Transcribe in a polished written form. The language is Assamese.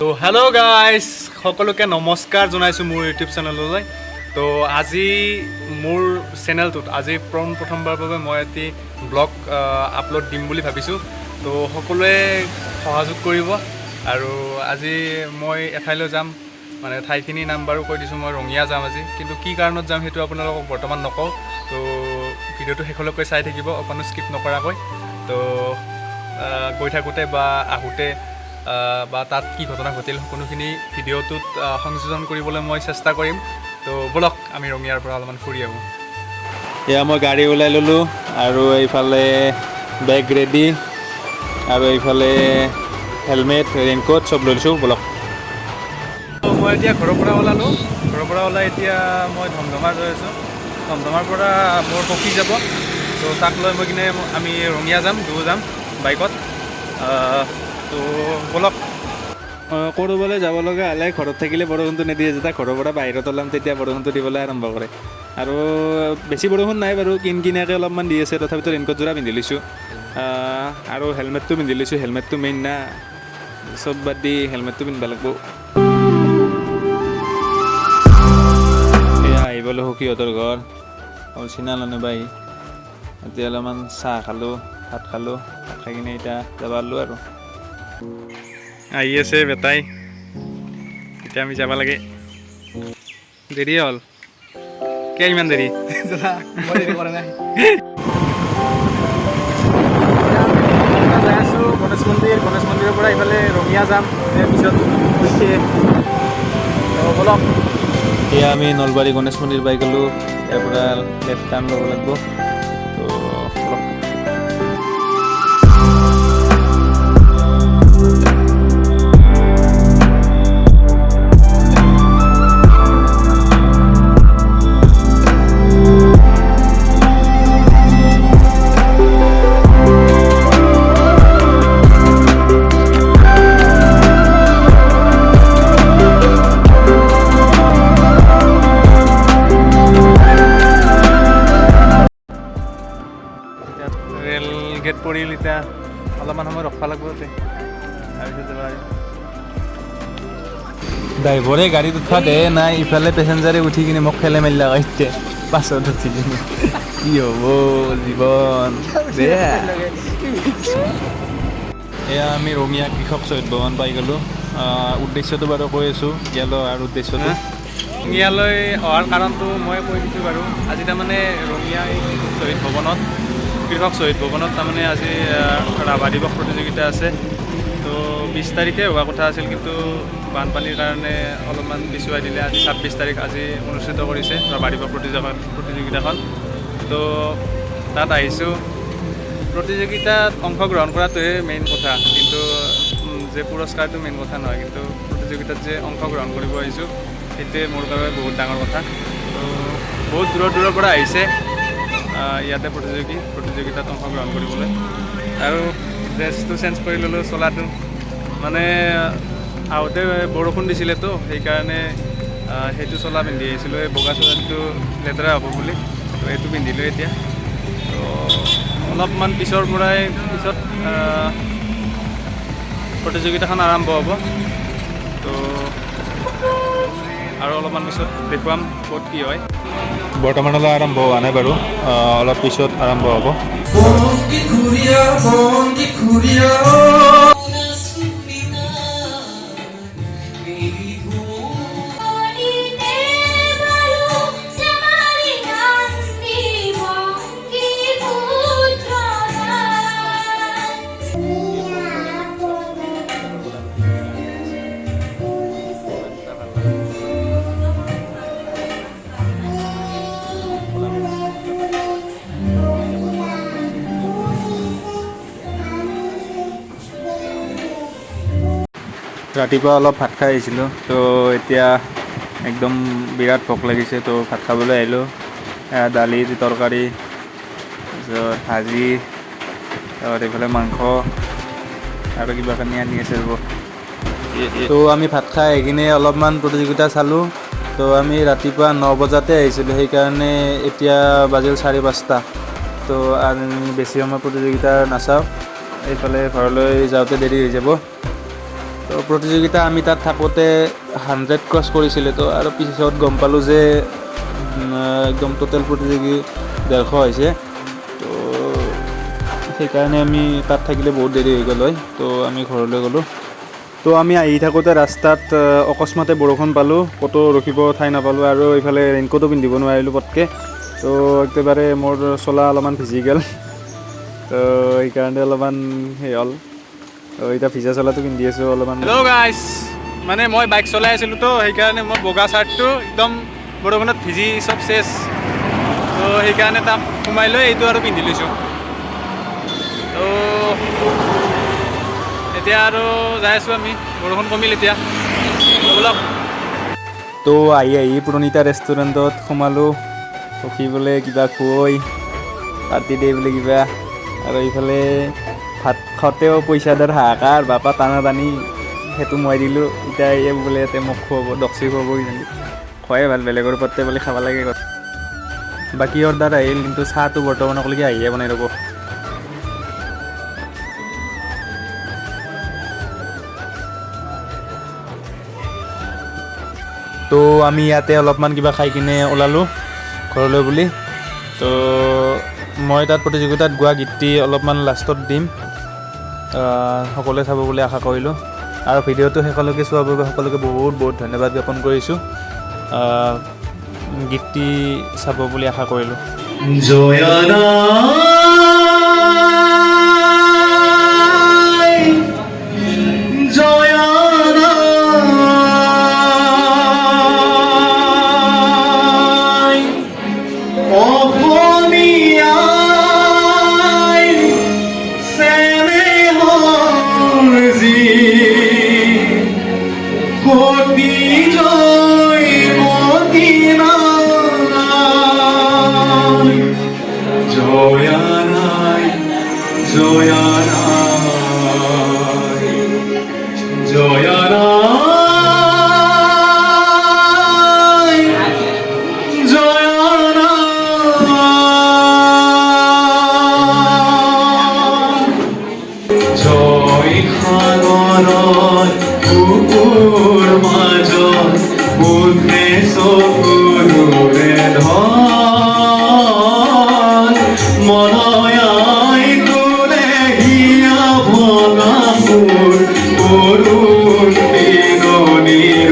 তো হেল্ল' গাইজ, সকলোকে নমস্কাৰ জনাইছোঁ মোৰ ইউটিউব চেনেললৈ। তো আজি মোৰ চেনেলটোত আজি পোন প্ৰথমবাৰৰ বাবে মই এটি ব্লগ আপলোড দিম বুলি ভাবিছোঁ। তো সকলোৱে সহযোগ কৰিব। আৰু আজি মই এঠাইলৈ যাম, মানে ঠাইখিনিৰ নাম বাৰু কৈ দিছোঁ, মই ৰঙিয়া যাম আজি। কিন্তু কি কাৰণত যাম সেইটো আপোনালোকক বৰ্তমান নকওঁ। তো ভিডিঅ'টো শেষলৈকে চাই থাকিব, অকণো স্কিপ নকৰাকৈ। তো গৈ থাকোঁতে বা আহোঁতে বা তাত কি ঘটনা ঘটিল, সকলোখিনি ভিডিঅ'টোত সংযোজন কৰিবলৈ মই চেষ্টা কৰিম। তো ব'লক, আমি ৰঙিয়াৰ পৰা অলপমান ফুৰি আহোঁ। এয়া মই গাড়ী ওলাই ল'লোঁ আৰু এইফালে বেগ ৰেডি আৰু এইফালে হেলমেট, ৰেইনকোট চব লৈ লৈছোঁ। ব'লক। তো মই এতিয়া ঘৰৰ পৰা ওলালোঁ। ঘৰৰ পৰা ওলাই এতিয়া মই ধমধমা গৈ আছোঁ। ধমধমাৰ পৰা মোৰ সখী যাব। তো তাক লৈ মই কিনে আমি ৰঙিয়া যাম, দুয়ো যাম বাইকত। তো ব'লক। ক'ৰবালৈ যাব লগা হ'লে ঘৰত থাকিলে বৰষুণটো নিদিয়ে। যেতিয়া ঘৰৰ পৰা বাহিৰত ওলাম, তেতিয়া বৰষুণটো দিবলৈ আৰম্ভ কৰে। আৰু বেছি বৰষুণ নাই বাৰু, কিন কিনীয়াকৈ অলপমান দি আছে। তথাপিতো ৰেইনকোট যোৰা পিন্ধি লৈছোঁ আৰু হেলমেটটো পিন্ধি লৈছোঁ। হেলমেটটো মেইন না, চব বাদ দি হেলমেটটো পিন্ধিব লাগিব। এয়া আহি পালোঁ সখীহঁতৰ ঘৰ, চিনা নানুবাই। এতিয়া অলপমান চাহ খালোঁ, ভাত খালোঁ। ভাত খাই কিনে এতিয়া যাব পাৰিলোঁ আৰু। আহি আছে বেটাই। এতিয়া আমি যাব লাগে। দেৰি হ'ল। কিয় ইমান দেৰি? মই দেৰি কৰা নাই। যাই আছোঁ গণেশ মন্দিৰ। গণেশ মন্দিৰৰ পৰা ইফালে ৰঙিয়া যাম পিছত। তো ব'লক। এতিয়া আমি নলবাৰী গণেশ মন্দিৰ পাই গ'লোঁ। ইয়াৰ পৰা লেফ্ট টাৰ্ণ ল'ব লাগিব। তো ব'লক। ইয়াত ৰেল গেট পৰিল। এতিয়া অলপমান সময় ৰখিব লাগিব তাতে, তাৰপিছত যাব পাৰিম। ড্ৰাইভাৰে গাড়ীত উঠা দে নাই, ইফালে পেচেঞ্জাৰে উঠি কিনে মোক ঠেলে মাৰিলা এতিয়া পাছত উঠি কিনে। কি হ'ব জীৱন, বেয়া। এয়া আমি ৰঙিয়া কৃষক শ্বহীদ ভৱন পাই গ'লোঁ। উদ্দেশ্যটো বাৰু কৈ আছোঁ ইয়ালৈ অহাৰ উদ্দেশ্যটো। ৰঙিয়ালৈ অহাৰ কাৰণটো মই কৈ দিছোঁ বাৰু। আজি তাৰমানে ৰঙিয়া এই শ্বহীদ ভৱনত, কৃষক শ্বহীদ ভৱনত তাৰমানে আজি ৰাভা দিৱস প্ৰতিযোগিতা আছে। তো 20 তাৰিখে হোৱা কথা আছিল, কিন্তু বানপানীৰ কাৰণে অলপমান পিছুৱাই দিলে। আজি 26 তাৰিখ, আজি অনুষ্ঠিত কৰিছে ৰাভা দিৱস প্ৰতিযোগিতাখন। তো তাত আহিছোঁ। প্ৰতিযোগিতাত অংশগ্ৰহণ কৰাটোহে মেইন কথা, কিন্তু যে পুৰস্কাৰটো মেইন কথা নহয়। কিন্তু প্ৰতিযোগিতাত যে অংশগ্ৰহণ কৰিব আহিছোঁ, সেইটোৱে মোৰ বাবে বহুত ডাঙৰ কথা। তো বহুত দূৰৰ দূৰৰ পৰা আহিছে ইয়াতে প্ৰতিযোগিতাত অংশগ্ৰহণ কৰিবলৈ। আৰু ড্ৰেছটো চেঞ্জ কৰি ল'লোঁ, চোলাটো। মানে আহোঁতে বৰষুণ দিছিলেতো, সেইকাৰণে সেইটো চোলা পিন্ধি আহিছিলোঁ। এই বগা চোলাটো লেতেৰা হ'ব বুলি তো এইটো পিন্ধিলোঁ এতিয়া। তো অলপমান পিছৰ পৰাই পিছত প্ৰতিযোগিতাখন আৰম্ভ হ'ব। তো আৰু অলপমান পিছত দেখুৱাম ক'ত কি হয়। বৰ্তমানলৈ আৰম্ভ হোৱা নাই বাৰু, অলপ পিছত আৰম্ভ হ'ব। বন্দি ঘূৰিয়া, বন্দি ঘূৰিয়া। ৰাতিপুৱা অলপ ভাত খাই আহিছিলোঁ। তো এতিয়া একদম বিৰাট ভোক লাগিছে। তো ভাত খাবলৈ আহিলোঁ। এয়া দালি, তৰকাৰী, তাৰপিছত ভাজি, তাৰপিছত এইফালে মাংস আৰু কিবা কানি আনি আছে ৰ'ব। তো আমি ভাত খাই আহি কিনে অলপমান প্ৰতিযোগিতা চালোঁ। তো আমি ৰাতিপুৱা 9 বজাতে আহিছিলোঁ, সেইকাৰণে এতিয়া বাজিল 5:30। তো আমি বেছি সময় প্ৰতিযোগিতা নাচাওঁ, এইফালে ঘৰলৈ যাওঁতে দেৰি হৈ যাব। তো প্ৰতিযোগিতা আমি তাত থাকোঁতে 100 ক্ৰছ কৰিছিলে। তো আৰু পিছত গম পালোঁ যে একদম টোটেল প্ৰতিযোগী 150 হৈছে। তো সেইকাৰণে আমি তাত থাকিলে বহুত দেৰি হৈ গ'ল হয়। তো আমি ঘৰলৈ গ'লোঁ। তো আমি আহি থাকোঁতে ৰাস্তাত অকস্মাতে বৰষুণ পালোঁ, ক'তো ৰখিব ঠাই নাপালোঁ আৰু এইফালে ৰেইনকোটো পিন্ধিব নোৱাৰিলোঁ পটকৈ। তো একেবাৰে মোৰ চোলা অলপমান ভিজি গ'ল, তো সেইকাৰণে অলপমান সেই হ'ল। তো এতিয়া ভিজা চোলাটো পিন্ধি আছোঁ অলপমান। হেল্ল' গাইছ, মানে মই বাইক চলাই আছিলোঁ, তো সেইকাৰণে মই বগা চাৰ্টটো একদম বৰষুণত ভিজি চব চেচ। তো সেইকাৰণে তাক সোমাই লৈ এইটো আৰু পিন্ধি লৈছোঁ। তো এতিয়া আৰু যাই আছোঁ আমি, বৰষুণ কমিল এতিয়া, ব'লক। তো আহি আহি প্ৰণীতা ৰেষ্টুৰেণ্টত সোমালোঁ, ৰখি বোলে কিবা খুৱাই পাৰ্টি দিয়ে বোলে কিবা। আৰু এইফালে ভাত খাওঁতেও পইচাদাৰ হাহাকাৰ, বাপা টানা টানি, সেইটো মই দিলোঁ। এতিয়া এই বোলে ইয়াতে মোক খুৱাব, দকচি খুৱাব কিজানি। খোৱাই ভাল, বেলেগৰ ওপৰতে বোলে খাব লাগে। বাকী অৰ্ডাৰ আহিল, কিন্তু চাহটো বৰ্তমানলৈকে আহিয়ে বনাই ৰ'ব। তো আমি ইয়াতে অলপমান কিবা খাই কিনে ওলালোঁ ঘৰলৈ বুলি। তো মই তাত প্ৰতিযোগিতাত গোৱা গীতটি অলপমান লাষ্টত দিম, সকলোৱে চাব বুলি আশা কৰিলোঁ। আৰু ভিডিঅ'টো শেষলৈকে চোৱাৰ বাবে সকলোকে বহুত বহুত ধন্যবাদ জ্ঞাপন কৰিছোঁ। গীতটি চাব বুলি আশা কৰিলোঁ। জয়া নাই, জয়া নাই, অসমীয়াই চেনেহৰ যি সতী জয়মতী নাই, জয়া নাই, জয়া নাই, জয়া নাই, জয়া নাই। জয় সাগৰত বুকুৰ মাজত উঠে চকুলোৰে ধন, মনয়াই তোলে হিয়া ভঙা সুৰ, কৰুণ বিননিৰ।